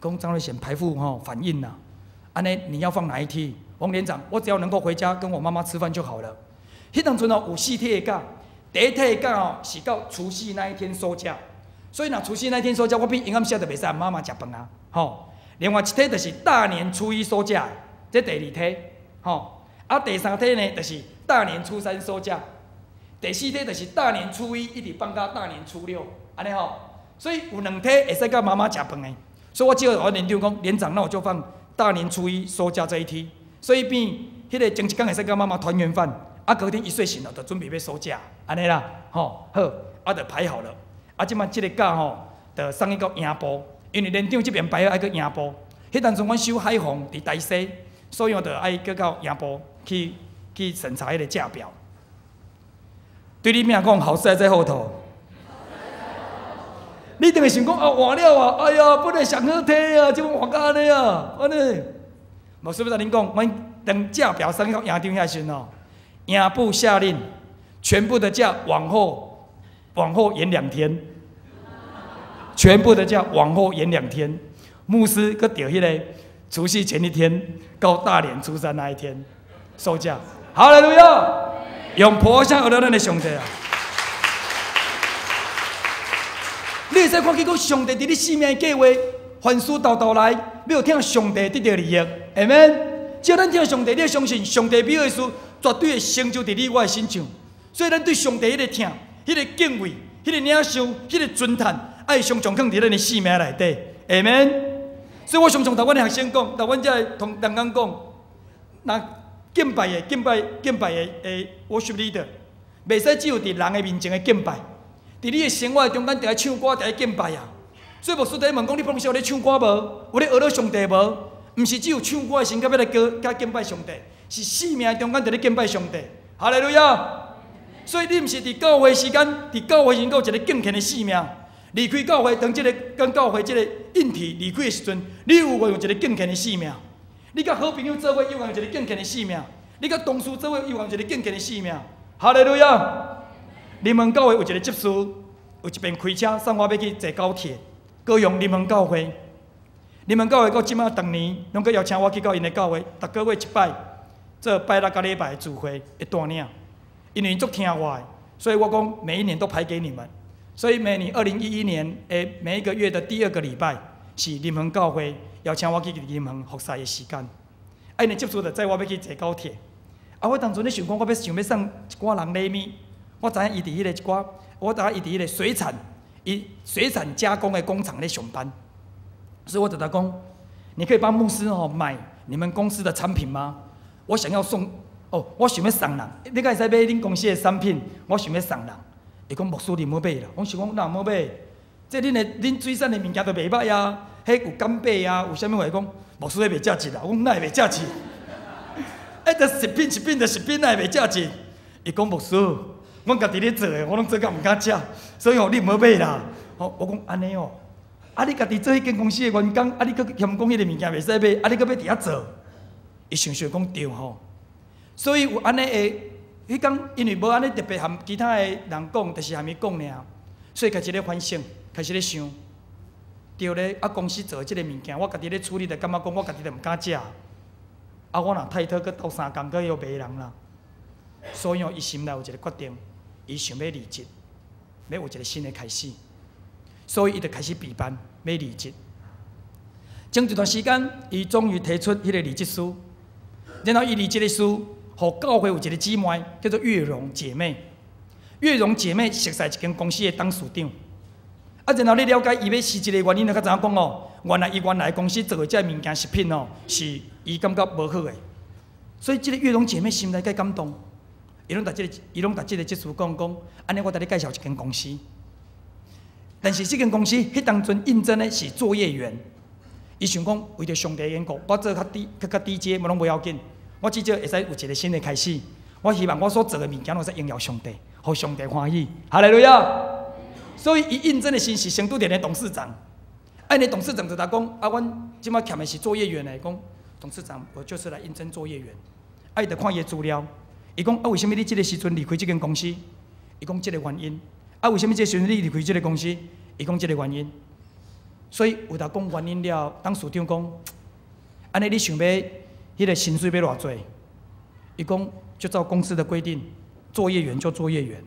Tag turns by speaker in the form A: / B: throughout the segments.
A: 講張瑞賢排副吼反應啦，按呢你要放哪一梯？王連長，我只要能夠回家跟我媽媽吃飯就好了。彼當陣哦有四梯的假，第一梯的假哦是到除夕那一天收假，所以若除夕那一天收假，我變閒暗時就袂使和媽媽食飯啊，吼。另外一梯就是大年初一收假，這第二梯，吼。啊，第三梯呢，就是大年初三收假，第四梯就是大年初一一直放到大年初六，按呢吼。所以有兩梯會使佮媽媽食飯的，所以我只好阮連長講，連長，那我就放大年初一收假這一梯，所以變彼个前一工會使佮媽媽團圓飯，啊，隔天一睡醒了，就準備欲收假，按呢啦，吼，好，啊，就排好了，啊，這擺這个假吼，就送去到營部，因為連長這邊排好愛去營部，彼當陣阮守海防佇台西，所以我就愛閣到營部去審查彼个假表。對你命講，好事在後頭。你一定會想講啊，換了啊，哎呀，本來上好梯啊，這擺換甲按呢啊，按呢。無，是不是恁講，阮當假表送去到營長遐時陣哦，營部下令，全部的假往後延2天，全部的假往後延兩天。牧師閣著彼个除夕前一天到大年初三那一天收假。哈利路亞，用破聲學到咱的上帝啊！你會使看見講上帝佇你生命的計劃，凡事沓沓來，欲予疼上帝得著利益，阿們。只要咱疼上帝，你會相信上帝美好的事絕對會成就佇你我的身上。所以咱對上帝彼個疼、彼個敬畏、彼個領受、彼個尊嘆，愛常常囥佇咱的生命內底，阿們。所以我常常同阮的學生講，同阮遮的同同工講，若敬拜的、敬拜、敬拜的的 worship leader，袂使只有佇人的面前的敬拜。佇你的生活中間，著愛唱歌，著愛敬拜啊！所以牧師佇咧問講：你平常時有咧唱歌無？有咧學咧上帝無？毋是只有唱歌的時陣，才欲來歌，才敬拜上帝，是生命中間佇咧敬拜上帝。哈利路亞！所以你毋是佇教會時間，佇教會時陣閣有一個敬虔的生命，離開教會，當這个跟教會這個硬體離開的時陣，你有無用一個敬虔的生命？你佮好朋友做伙，有無用一個敬虔的生命？你佮同事做伙，有無用一個敬虔的生命？哈利路亞！林門教會有一個執事，有一遍開車送我欲去坐高鐵，高雄林門教會。林門教會到這馬逐年，攏閣邀請我去到𪜶的教會，逐个月一擺，做拜六佮禮拜的聚會的帶領。因為𪜶足聽我的，所以我講每一年都排給你們。所以每年2011年的每一個月的第二個禮拜，是林門教會邀請我去林門服侍的時間。啊，𪜶的執事就載我欲去坐高鐵。啊，我當陣咧想講，我欲想欲送一寡人禮物。我知影伊佇彼個一寡，我知影伊佇彼個水產，伊水產加工的工廠咧上班，所以我就共伊講，你可以幫牧師吼買你們公司的產品嗎？我想要送，哦，我想欲送人，你敢會使買恁公司的產品？我想欲送人。伊講牧師你毋好買啦，我想講哪毋好買？這恁的恁水產的物件都袂䆀啊，彼有干貝啊，有啥物話講？牧師彼袂食質啦，我講哪會袂食質？欸，這食品食品就食品，哪會袂食質？伊講牧師。阮家己咧做的，我攏做甲毋敢食，所以吼你毋好買啦。吼，我講按呢哦，啊你家己做彼間公司的員工，啊你閣嫌講彼个物件袂使買，啊你閣欲佇遐做？伊想想講對吼，所以有按呢的，彼工因為無按呢特別和其他的人講，就是和伊講爾，所以開始咧反省，開始咧想，對咧，啊公司做的這个物件，我家己咧處理，就感覺講我家己就毋敢食，啊我若太拖閣鬥相共，閣予罵人啦，所以哦，伊心內有一个決定。伊想欲離職，欲有一个新的開始，所以伊就開始備辦欲離職。經一段時間，伊終於提出彼个離職書。然後伊離職的書，予教會有一个姊妹叫做月榮姐妹。月榮姐妹熟似一間公司的董事長。啊，然後你了解伊欲辭職的原因，就較知影講哦，原來伊原來公司做的這个物件食品哦，是伊感覺無好的。所以這个月榮姐妹心內介感動。伊攏共這个執事講講，按呢我共你介紹一間公司。但是這間公司彼當陣應徵的是作業員，伊想講為著上帝的緣故，我做較低、較較低階，無攏無要緊，我至少會使有一個新的開始。我希望我所做的物件攏會使榮耀上帝，予上帝歡喜。哈利路亞！所以伊應徵的時是先拄著的董事長，啊，𪜶董事長就共講，啊，阮這擺欠的是作業員的，講董事長，我就是來應徵作業員。啊，伊就看伊的資料。伊講啊，為啥物你這個時陣離開這間公司？伊講這个原因。啊，為啥物這個時陣你離開這个公司？伊講這个原因。所以有頭講原因了，董事長講，按呢你想欲彼个薪水欲偌濟？伊講就照公司的規定，作業員就作業員。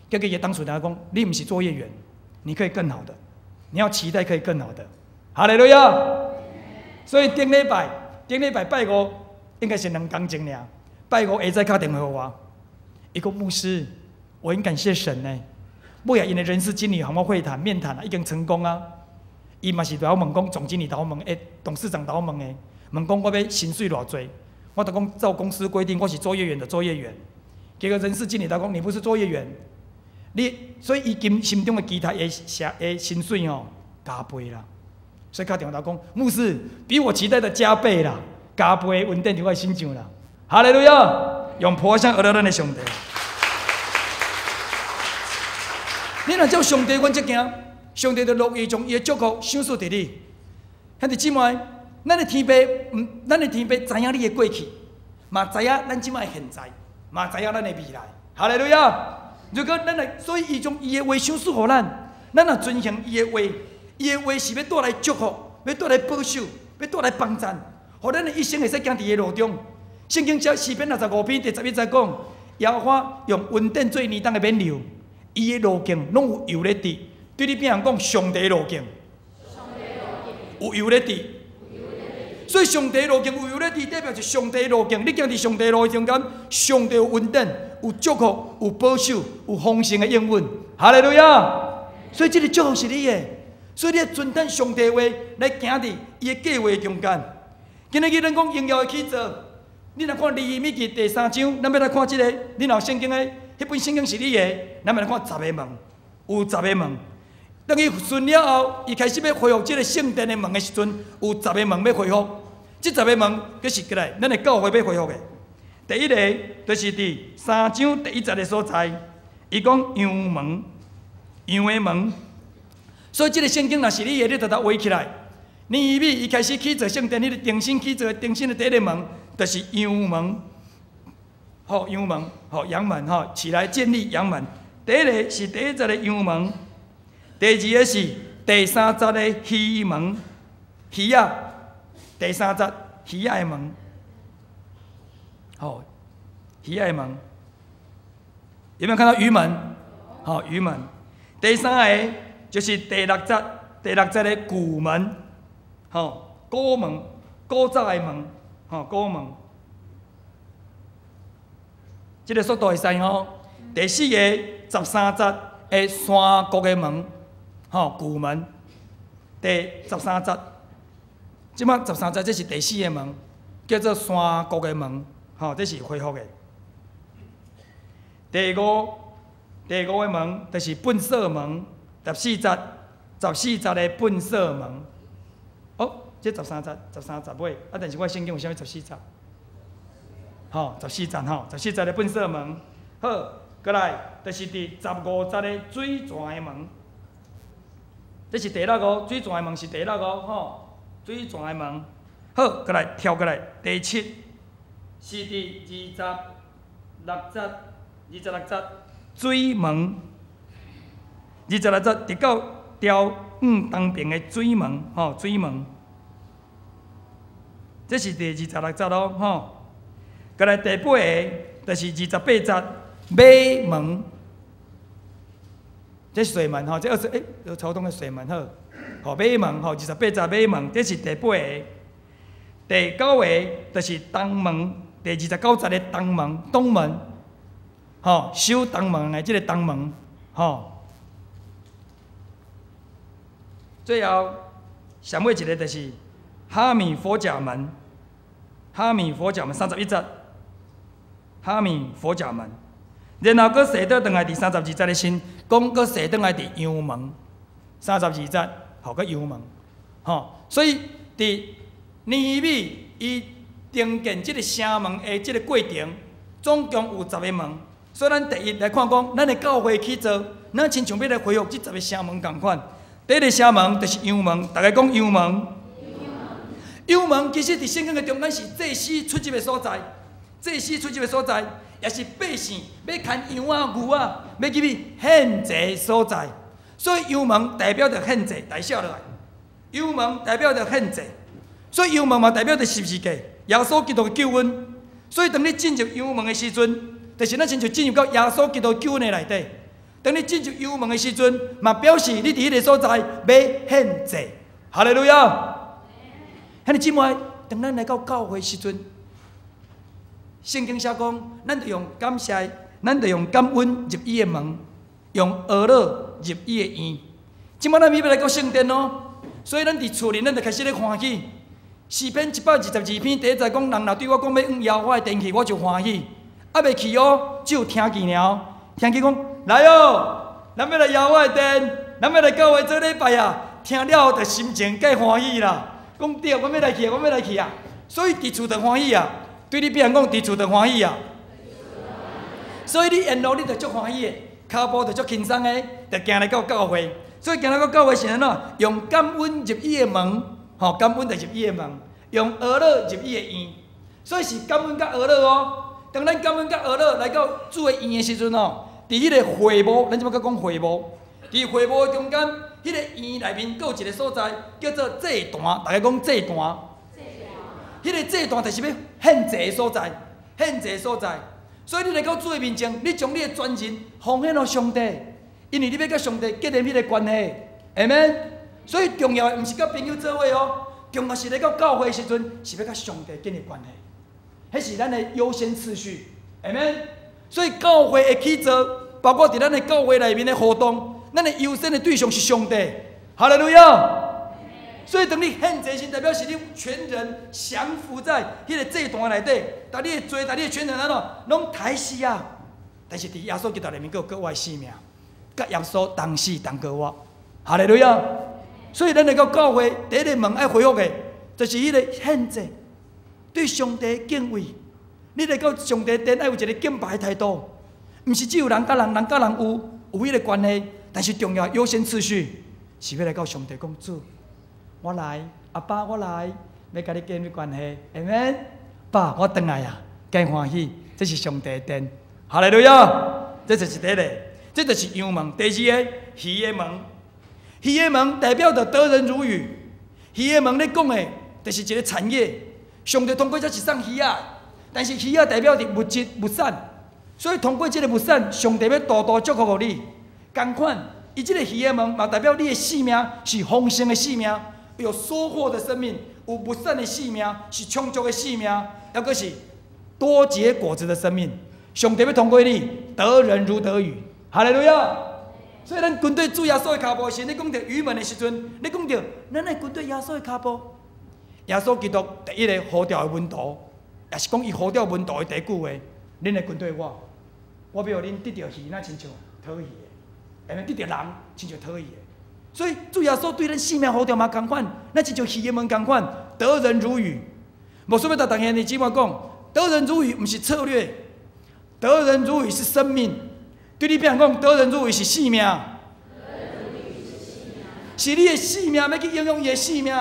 A: 結果伊董事長講，你毋是作業員，你可以更好的，你要期待可以更好的。哈利路亞！所以頂禮拜，頂禮拜拜五應該是2工前爾，拜五下早敲電話予我，伊講牧師，我很感謝神呢。尾仔𪜶的人事經理和我會談面談啊，已經成功啊。伊嘛是來我問講，總經理來我問，董事長來我問的，問講我欲薪水偌濟，我就講照公司規定，我是作業員的作業員。結果人事經理來講，你不是作業員，你所以伊心心中的期待會寫的薪水吼加倍啦。所以敲電話來講，牧師比我期待的加倍啦，加倍穩定佇我身上啦。哈利路亞，用破聲學了咱的上帝。你若照上帝原則行，上帝就樂意將伊的祝福賞賜佇你。兄弟姊妹，咱的天父，毋，咱的天父知影你的過去，嘛知影咱這擺的現在，嘛知影咱的未來。哈利路亞！如果咱來，所以伊將伊的話賞賜予咱，咱若遵行伊的話，伊的話是欲帶來祝福，欲帶來保守，欲帶來幫贊，予咱的一生會使行佇伊的路中。聖經這詩篇65篇第11節講，耶和華用恩典做年冬的冕旒，伊的路徑攏有油咧滴。對你邊人講，上帝路徑有油咧滴。所以上帝路徑有油咧滴，代表是上帝路徑。你行佇上帝路中間，上帝有恩典，有祝福，有保守，有豐盛的應允。哈利路亞！所以這个祝福是你的，所以你要遵等上帝話來行佇伊的計劃中間。今日咱講榮耀的起座，你若看尼希米記第三章，咱欲來看這个，你若有聖經的，彼本聖經是你的，咱欲來看十个門，有十个門。當伊順了後，伊開始欲恢復這个聖殿的門的時陣，有十个門欲恢復。這十个門，閣是過來，咱的教會欲恢復的。第一个就是佇三章第一節的所在，伊講羊門，羊的門。所以這个聖經若是你的，你就共畫起來。尼希米伊開始起造聖殿，彼个重新起造重新的第一个門，就是羊門。好，羊門，好，羊門，吼，起來建立羊門。第一个是第一節的羊門，第二个是第三節的魚門，魚仔。第三節魚仔的門，好，魚仔的門，有沒有看到魚門？好，魚門。第三个就是第六節，第六節的谷門，好，谷門，古早的門，好，谷門。這个速度會使吼。第四个13節的山谷的門，吼，谷門。第13節。這擺十三節，這是第四个門，叫做山谷的門，吼，這是恢復的。第五个門就是糞掃門，十四節，十四節的糞掃門。哦，這十三節，十三節尾，啊，但是我聖經有啥物十四節？吼，十四節吼，十四節的糞掃門。好，過來就是佇15節的水泉的門。這是第六個，水泉的門是第六個，吼。水泉的門，好，過來跳過來，第七是佇26節，26節水門，26節直到調往東邊的水門，吼，水門，這是第26節咯，吼。過來第八个就是28節馬門，這是水門，吼，這二十欸，有曹東的水門，好。吼，馬門，吼，28節馬門，這是第八个。第九个就是東門，第29節的東門，東門，吼，守東門的這个東門，吼。最後，上尾一个就是哈米佛甲門，哈米佛甲門31節，哈米佛甲門。然後閣踅倒轉來佇32節的時，講閣踅轉來佇羊門，三十二節。好，閣羊門，吼，所以佇尼希米伊重建這个城門的這个過程，總共有十个門。所以咱第一來看講，咱的教會起造，咱親像欲來恢復這十个城門仝款。第一个城門就是羊門，逐家講羊門。羊門其實佇聖經的中間是祭司出入的所在，祭司出入的所在，也是百姓欲牽羊仔、牛仔，欲入去獻祭所在。所以羊門代表著獻祭，來寫落來。油門代表著獻祭，所以油門嘛代表著十字架，耶穌基督的救恩。所以當你進入油門的時陣，就是咱親像進入到耶穌基督救恩的內底。當你進入油門的時陣，嘛表示你佇彼个所在欲獻祭。哈利路亞！兄弟姊妹，當咱來到教會時陣，聖經寫講，咱著用感謝，咱著用感恩入伊的門，用呵咾入伊的院。這擺咱欲來到聖殿咯，所以咱佇厝裡，咱就開始咧歡喜。詩篇122篇第一節講，人若對我講欲往耶和華的殿去，我就歡喜。猶未去哦，只有聽見爾，聽見講來哦，咱欲來耶和華的殿，咱欲來教會做禮拜啊！聽了後就心情介歡喜啦。講對，我欲來去啊，我欲來去啊！所以佇厝就歡喜啊。對你邊人講，佇厝就歡喜啊。所以你沿路你就足歡喜的，跤步就足輕鬆的，就行來到教會。所以行來到教會是按怎？用感恩入伊的門，吼，感恩就入伊的門，用呵咾入伊的院。所以是感恩佮呵咾哦。當咱感恩佮呵咾來到主的院的時陣哦，佇彼个會幕，咱這擺閣講會幕，佇會幕的中間，彼个院內面閣有一个所在叫做祭壇，大家講祭壇。彼个祭壇就是欲獻祭的所在，獻祭的所在。所以你來到主的面前，你將你的全人奉獻予上帝，因為你欲佮上帝建立彼个關係，阿們。所以重要的毋是佮朋友做伙哦，重要是來到教會的時陣，是欲佮上帝建立關係，彼是咱的優先次序，阿們。所以教會的起造，包括佇咱的教會內面的活動，咱的優先的對象是上帝，哈利路亞。所以當你獻祭時，代表是你全人降服在彼个祭壇內底，逐你的罪，逐你的全人按怎，攏刣死啊！但是佇耶穌基督內面，閣有閣我的性命，佮耶穌同死同過活，哈利路亞。所以咱來到教會，第一个門愛恢復的，就是彼个獻祭，對上帝的敬畏。你來到上帝殿，愛有一个敬拜的態度，毋是只有人佮人，人佮人有彼个關係，但是重要優先次序是欲來到上帝講主。我來，阿爸，我來，欲佮你建立關係，阿們？爸，我轉來啊，真歡喜，這是上帝的殿，哈利路亞，這就是第一个，這就是羊門。第二个，魚的門，魚的門代表著得人如魚。魚的門咧講的，就是一个產業。上帝通過這是送魚仔，但是魚仔代表著物質物產，所以通過這个物產，上帝欲大大祝福予你。仝款，伊這个魚的門嘛代表你的性命是豐盛的性命。有收穫的生命，有物產的生命，是充足的生命，抑閣是多結果子的生命。上帝欲通過你，得人如得魚，哈利路亞。所以咱跟綴主耶穌的跤步時，你講著魚門的時陣，你講著咱愛跟綴耶穌的跤步。耶穌基督第一个呼召的門徒，也是講伊呼召門徒的第一句話：恁來跟綴我，我欲予恁得著魚，若親像討魚的，會得著人親像討魚的。所以主耶穌對咱性命呼召嘛仝款，咱親像魚的門仝款，得人如魚。牧師欲共兄弟姊妹講，得人如魚毋是策略，得人如魚是生命。對你邊講，得人如魚是性命，是你的性命欲去影響伊的性命，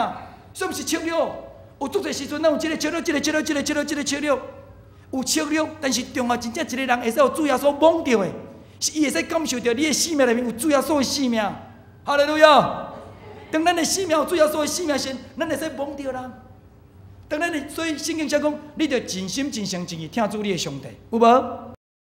A: 所以毋是策略。有足濟時陣，咱有這个策略，這个策略，這个策略，這个策略，有策略，但是重要真正一个人會使予主耶穌摸著的，是伊會使感受著你的性命內面有主耶穌的性命。哈利路亞！當咱的性命有主耶穌的性命時，咱會使摸著人。當咱的所以聖經寫講，你著盡心盡性盡意疼主你的上帝，有無？